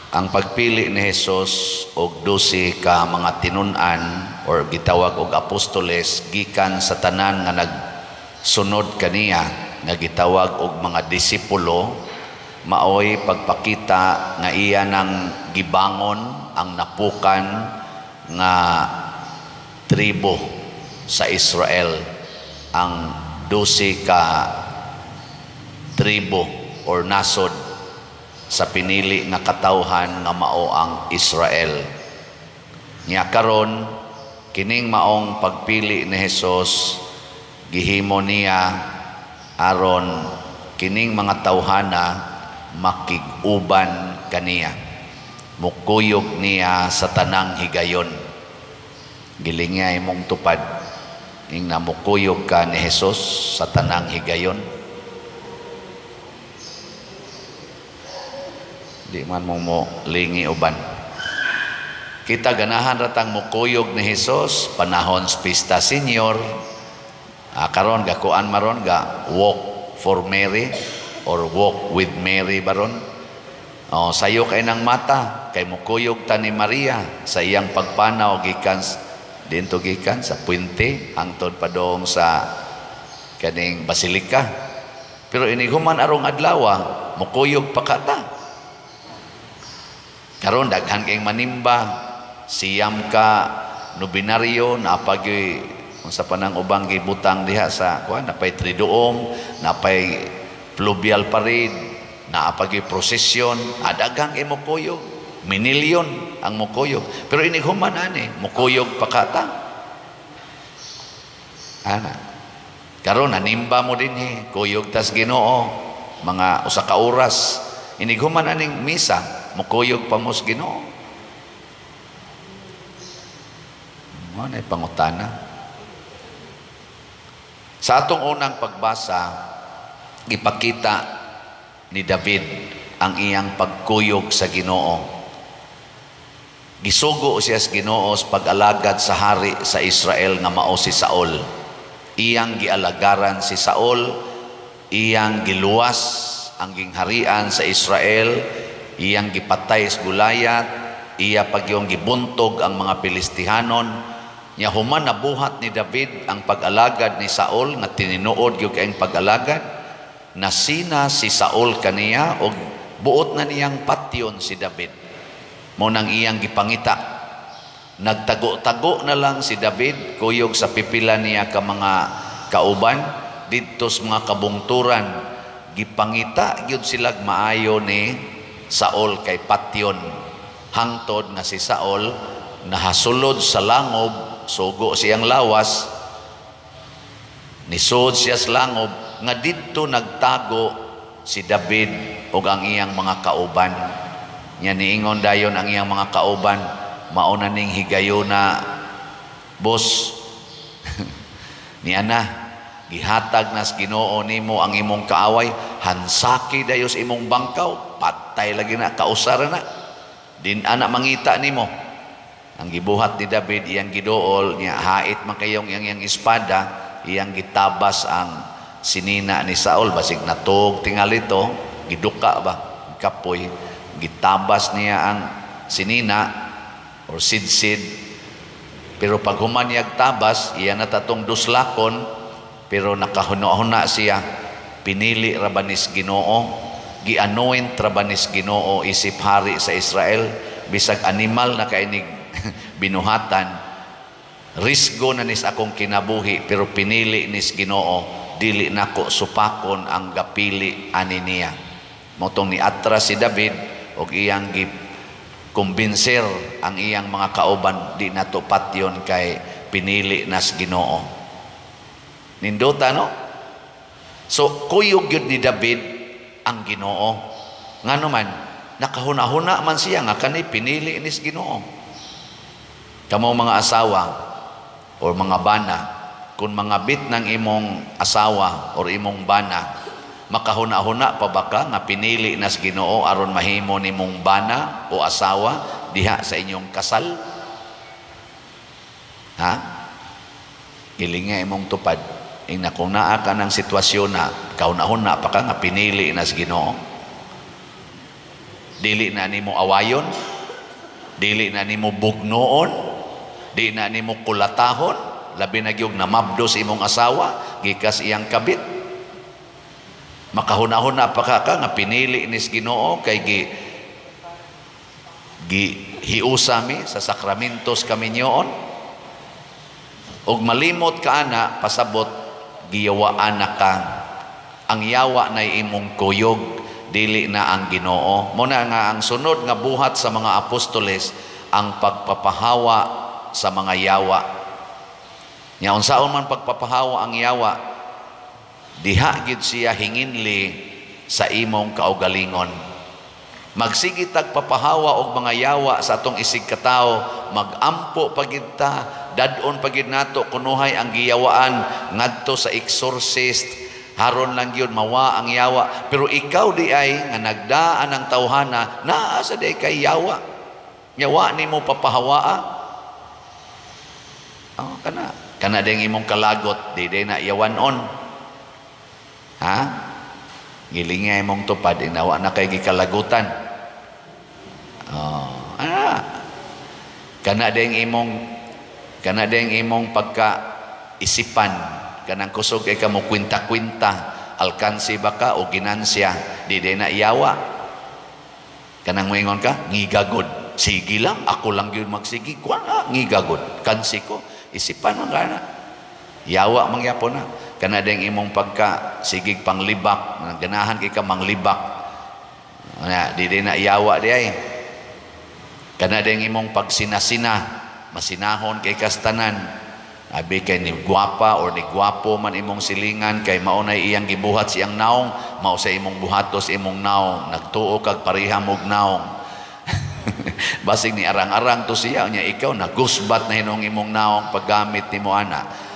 Ang pagpili ni Jesus og 12 ka mga tinun-an or gitawag og apostoles gikan sa tanan nga nagsunod kaniya nga gitawag og mga disipulo, maoy pagpakita nga iya nang gibangon ang napukan nga tribo sa Israel, ang 12 ka tribo or nasod sa pinili nga katawhan nga mao ang Israel. Nya karon, kining maong pagpili ni Jesus, gihimo niya aron kining mga tawhana makig-uban kaniya, mukuyog niya sa tanang higayon. Gilinga imong tupad, ing namukuyog ka ni Jesus sa tanang higayon. Di man mo mo lingi uban. Kita ganahan ratang mukuyog ni Jesus panahon sa Pista Senior. Karon gakuan maron ga walk for Mary or walk with Mary baron. Oh, sayo kay nang mata kay mukuyog ta ni Maria sa iyang pagpanaw gikan dinto, gikan sa puente hangtod padong sa kaning basilika. Pero inighuman arong adlaw, mukuyog pa ka ta. Karon daghan kayong manimba, siyam ka nobinaryo, napagyoy unsa pa nang ubang gibutang diha sa kuan, napay triduum, napay pluvial parade, naapagyoy prosesyon, adaghang kay mukuyog, minilyon ang mukuyog. Pero inighuman ani, mukuyog pa ka ta. Ana. Karon nanimba mo dinhi, kuyog tas Ginoo, mga usa ka oras. Inighuman aning misa, mukuyog pa mo sa Ginoo. Mao na pangutana. Sa atong unang pagbasa, ipakita ni David ang iyang pagkuyog sa Ginoo. Gisugo siya sa Ginoo sa pag-alagad sa hari sa Israel nga mao si Saul. Iyang gialagaran si Saul, iyang giluwas ang gingharian sa Israel, iyang gipatay sa Goliath, iya pagyong gibuntog ang mga Pilistihanon. Nya human nabuhat ni David ang pag-alagad ni Saul nga tinuod gyud kayong pag-alagad, nasina si Saul kaniya og buot na niyang patyon si David. Mao nang iyang gipangita. Nagtago-tago na lang si David kuyog sa pipila niya ka mga kauban didto sa mga kabungturan. Gipangita gyud silag maayo ni Saul kay patyon, hangtod nga si Saul nahasulod sa langob, sugo siyang lawas, nisod siya sa langob nga didto nagtago si David ug ang iyang mga kauban. Nya niingon dayon ang iyang mga kauban, mao na ning higayona, boss. Niya na gihatag nas Ginoo nimo ang imong kaaway, hansaki dayos imong bangkaw, patay lagi na, kausara na, din ana mangita nimo. Ang gibuhat ni David, iyang giduol niya, hait man kayong iyang iyang espada, iyang gitabas ang sinina ni Saul, basig natug tingali to, giduka ba, kapoy, gitabas niya ang sinina or sidsid. Pero pag human niyag tabas, iya na tatong duslakon, pero nakahuna-huna siya, pinili ra ba nis Ginoo, gi-anoint ra ba nis Ginoo isip hari sa Israel, bisag animal na kainig binuhatan, risgo na nis akong kinabuhi, pero pinili nis Ginoo, dili nako supakon ang gapili ani niya. Motong ni atras si David og iyang gi kumbinser ang iyang mga kauban, di nato patyon kay pinili nas Ginoo. Nindota, no? So kuyog gyud ni David ang Ginoo. Ngano man nakahuna-huna man siya nga kani pinili nis Ginoo. Kamo mga asawa or mga bana, kung mga bit ng imong asawa or imong bana, makahuna-huna pa ba ka nga pinili nas Ginoo aron mahimo nimong bana o asawa diha sa inyong kasal? Ha? Gilinga imong tupad. Ingna kung naa ka ng sitwasyon na kahuna-huna pa ka nga pinili nas Ginoo. Dili na nimo awayon, dili na nimo bugnoon, di na nimo kulatahon, labi na gyud namabdo sa imong asawa gikas iyang kabit. Makahuna-huna pa ka nga pinili nis Ginoo kay gi gi hiusa mi sa sakramentos kaminyoon, ug malimot ka ana, pasabot giyawaan na ka. Ang yawa na imong kuyog, dili na ang Ginoo. Mo na nga ang sunod nga buhat sa mga apostoles ang pagpapahawa sa mga yawa. Nya unsaon man pagpapahawa ang yawa? Diha gid siya hinginli sa imong kaugalingon. Magsige tag papahawa og mga yawa sa atong isig katawo, magampo pagid ta, dad-on pagid nato kunuhay ang giyawaan ngadto sa exorcist, haron lang gyud mawa ang yawa. Pero ikaw di ay nga nagdaan ang tawhana, naa sa di kay yawa. Yawa nimo papahawaa. Oh, kana kana ding imong kalagot, di day na yawanon. Ha? Gilingay imong tupad, inawa na kay gikalagutan. Oh, ana. Kana ding imong pagka isipan, kanang kusog kay ka mo kwinta-kwinta, alkansi ba ka o ginansya, di day na yawa. Kanang moingon ka, ngigagod. Sige lang, ako lang gyud magsigi. Kuan ah, ngigagod. Kansi ko, isipan man kana. Yawa mangyapon na. Kana ding imong pagka sigig panglibak, ganahan kay ka manglibak. Ana, di day na yawa di ay. Kana ding imong pagsinasina, masinahon kay kastanan. Abi kay ni gwapa or ni gwapo man imong silingan kay mao nay iyang gibuhat siyang naong, mao sa imong buhatos imong naong, nagtuo kag pareha mog naong. Basig ni arang-arang to siya, nya ikaw nagusbat na hinong imong naong paggamit nimo ana.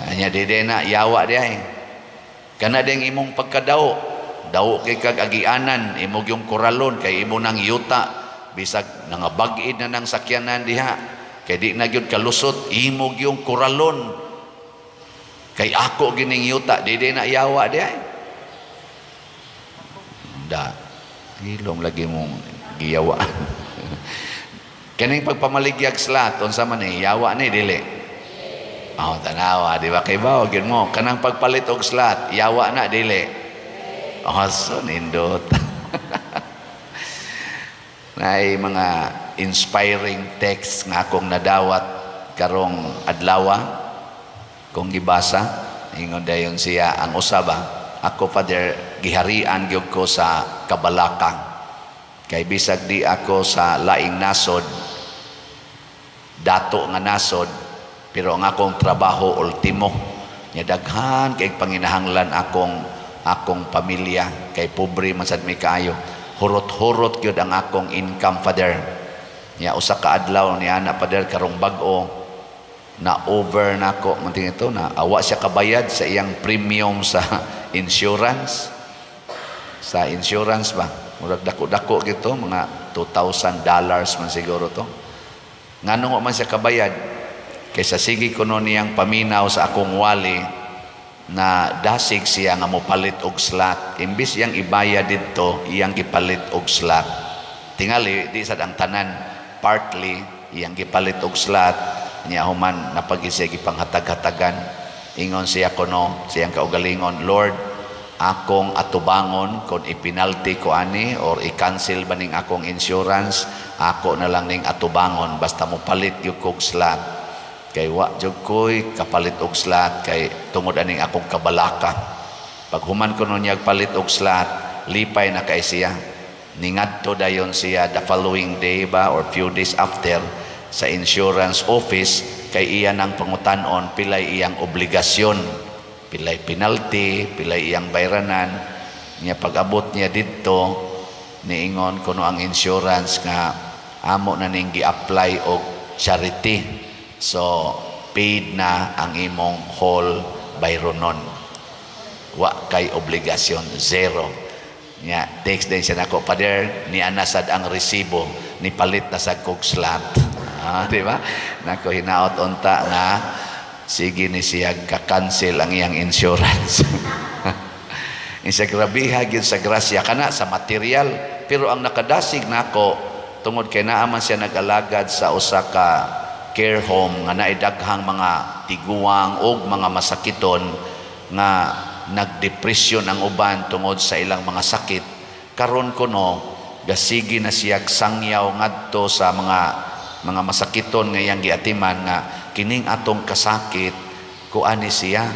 Nya di na yawa di ay. Kana ding imong pagkadaw, daw kay kag agianan, imong yung koralon kay imo nang yuta, bisag nangabag-id na nang sakyanan diha. Kay di na gyud kalusot, imo gyung koralon. Kay ako gining yuta, di na yawa di ay. Da, hilom lagi mong giyawa. Kaning pagpamaligyag slat, unsa man ni yawa ni dili? Oh, tanawa, di ba kay bawo gyud mo? Kanang pagpalit og slat, yawa na dili? Oh, so nindot. Nay mga inspiring text nga akong nadawat karong adlawa kong gibasa. Ingon dayon siya ang usaba, ako Father, giharian gyud ko sa kabalaka kay bisag di ako sa laing nasod, dato nga nasod, pero ang akong trabaho ultimo nya daghan kay panginahanglan akong akong pamilya kay pobre man sad mi kaayo. Hurot-hurot gyud ang akong income, Father. Nya usa ka adlaw niya na, Father, karong bag-o na over nako man ito na awa siya kabayad sa iyang premium sa insurance. Sa insurance ba? Murag dako-dako gito, mga $2,000 man siguro to. Ngano man siya kabayad? Kaysa sige kuno niyang paminaw sa akong wali na dasig siya nga mopalit og slot. Imbis iyang ibayad didto, iyang gipalit og slot. Tingali di sad ang tanan, partly iyang gipalit og slot. Niya human napagi siya gipanghatag-hatagan. Ingon siya kuno siyang kaugalingon, "Lord, akong atubangon kon ipinalty ko ani or i-cancel ba ning akong insurance, ako na lang ning atubangon basta mopalit gyud kog slot. Kay wa jud koy kapalit og slot kay tungod aning akong kabalaka." Pag human kuno niya palit og slot, lipay na kay siya. Ningadto dayon siya the following day ba or few days after sa insurance office kay iya nang pangutan-on pilay iyang obligasyon, pilay penalty, pilay iyang bayranan. Niya pag-abot niya didto, niingon kuno ang insurance nga amo na ning gi-apply og charity. So paid na ang imong whole bayronon. Wa kay obligasyon, zero. Nya text din siya nako, "Father, ni anasad ang resibo, ni palit na sa kog slot." Ah, di ba? Nako hinaot unta nga sige ni siya ka-cancel ang iyang insurance. Sa grabiha gyud sa grasya kana sa material, pero ang nakadasig nako tungod kay naa man siya nag-alagad sa usa ka care home nga naay daghang mga tiguang og mga masakiton nga nagdepresyon ang uban tungod sa ilang mga sakit. Karon kuno gasigi na siyag sangyaw ngadto sa mga masakiton nga iyang giatiman nga kining atong kasakit kuani siya,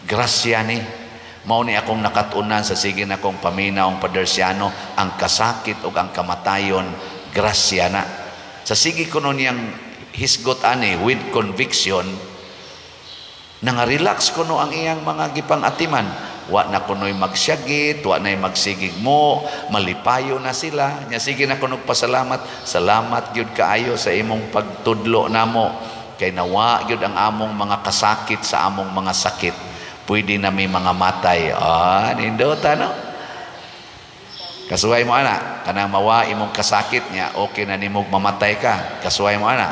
grasya ni. Mao ni akong nakat-unan sa sige na kong paminaw, Padersiano, ang kasakit ug ang kamatayon grasya na. Sa sige kuno niyang hisgot ani with conviction, nanga-relax kuno ang iyang mga gipang-atiman. Wa na kuno'y magsyagit, wa na'y magsigig mo, malipayo na sila. Nya sige na kuno pasalamat, salamat gyud kaayo sa imong pagtudlo namo kay nawa gyud ang among mga kasakit sa among mga sakit. Pwede na may mga matay. Ah, nindota no? Kasuway mo ana, kanang mawa imong kasakit niya, okay na nimog mamatay ka. Kasuway mo ana.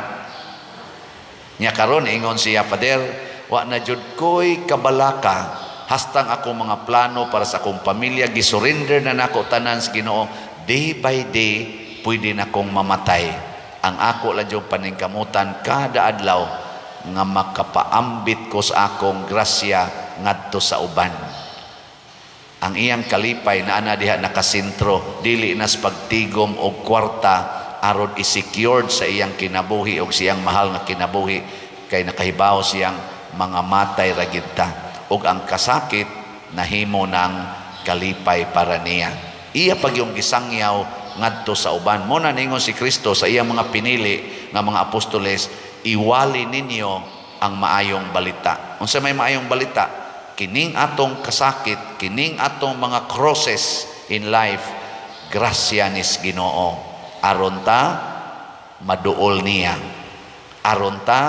Nya karon ingon siya, "Pader, wa na jud ko'y kabalaka hastang ako mga plano para sa akong pamilya gisurrender na nako tanan sa Ginoo. Day by day pwede na kong mamatay. Ang ako lang jud paningkamutan kada adlaw nga makapaambit ko sa akong grasya ngadto sa uban." Ang iyang kalipay na ana diha nakasentro, dili nas pagtigom og kwarta aron i-secured sa iyang kinabuhi og siyang mahal nga kinabuhi, kay nakahibaw siyang mga matay ra gid ta, ug ang kasakit nahimo ng kalipay para niya. Iya pag yung gisangyaw ngadto sa uban. Mo na ningon si Kristo sa iyang mga pinili nga mga apostoles, "Iwali ninyo ang maayong balita." Unsa may maayong balita? Kining atong kasakit, kining atong mga crosses in life, grasya nis Ginoo. Aron ta maduol niya. Aron ta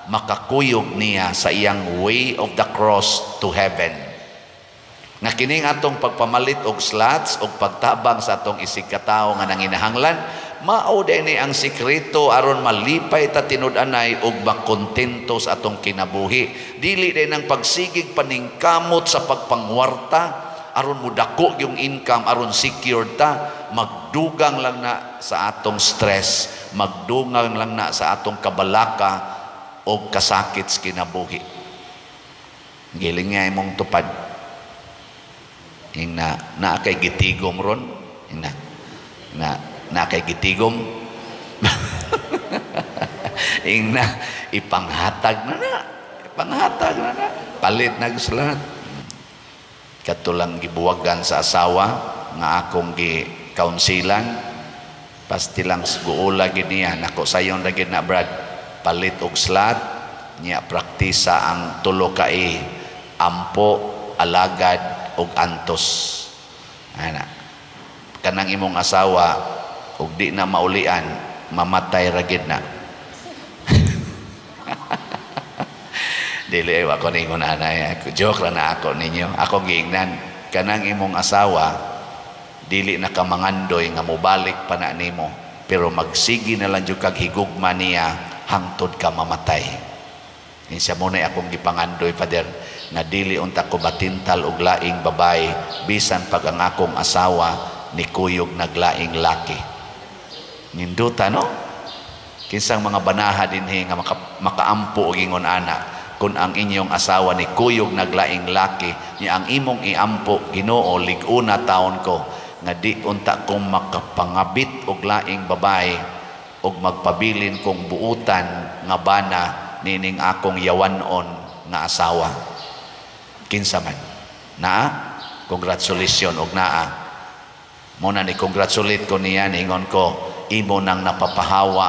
makakuyog niya sa iyang way of the cross to heaven. Nga kining atong pagpamalit og slots og pagtabang sa atong isig katawo nga nanginahanglan, mao ni ang sikreto aron malipay ta tinud-anay og makontento sa atong kinabuhi. Dili din ang pagsigig paningkamot sa pagpangwarta aron mudako yung income, aron secured ta, magdugang lang na sa atong stress, magdugang lang na sa atong kabalaka og kasakit sa kinabuhi. Giling nga imong tupad. Ing na naa kay gitigom ron. Ing na na naa kay gitigom. Ing na ipanghatag na na. Ipanghatag na na. Palit na slot. Katulang gibuwagan sa asawa nga akong gi kaunsilan. Pastilang guula gid niya nako, sayon ra gid na, Brad. Palit og slot niya, praktisa ang tulo ka ampo, alagad og antos. Ana, kanang imong asawa og di na maulian, mamatay ra gid na. Dili ay ako ningon anay, joke ra na ako ninyo. Ako giingnan, kanang imong asawa dili na ka mangandoy nga mobalik pa na nimo, pero magsigi na lang jud kag higugma niya hangtod ka mamatay. Insa mo na akong gipangandoy, Father, nga dili unta ko batintal og laing babae bisan pag ang akong asawa ni kuyog naglaing laki. Ninduta no? Kinsang mga banaha dinhi nga makaampo og ingon ana, kung ang inyong asawa ni kuyog naglaing laki niya, ang imong iampo, "Ginoo, lig-una taon ko nga di unta kong makapangabit og laing babae og magpabilin kong buutan nga bana nining akong yawanon nga asawa." Kinsa man naa, congratulations og naa mo na ni congratulate ko niya, ningon ko, imo nang napapahawa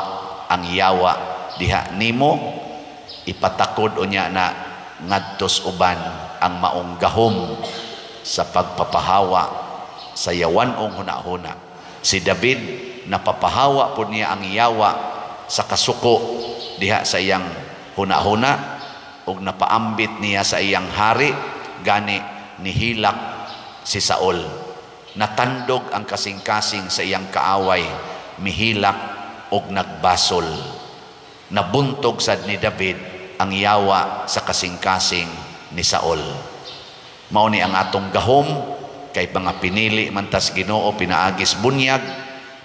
ang yawa diha nimo, ipatakod unya na ngadtos uban ang maong gahom sa pagpapahawa sa yawanong hunahuna. Si David, napapahawa po niya ang yawa sa kasuko diha sa iyang hunahuna ug napaambit niya sa iyang hari, gani nihilak si Saul. Natandog ang kasing-kasing sa iyang kaaway, mihilak og nagbasol. Nabuntog sad ni David ang yawa sa kasing-kasing ni Saul. Mao ni ang atong gahom kay mga pinili man tas Ginoo pinaagi sa bunyag,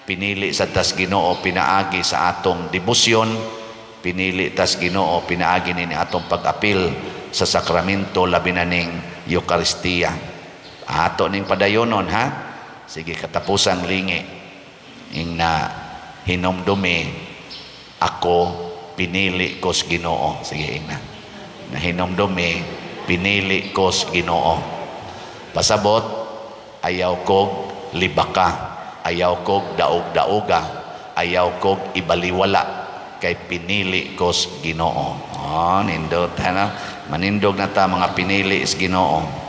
pinili sa tas Ginoo pinaagi sa atong debosyon, pinili tas Ginoo pinaagi ni atong pag-apil sa sakramento, labi na ning Eukaristiya. Ato ning padayonon, ha. Sige, katapusang lingi. Ing na hinumdumi, "Ako pinili ko sa Ginoo." Sige, ing na. Nahinumdumi, "Pinili ko sa Ginoo." Pasabot, ayaw kog libaka, ayaw kog daog-daoga, ayaw kog ibaliwala kay pinili ko sa Ginoo. Oh, nindot, ha? Manindog na ta, mga pinili sa Ginoo.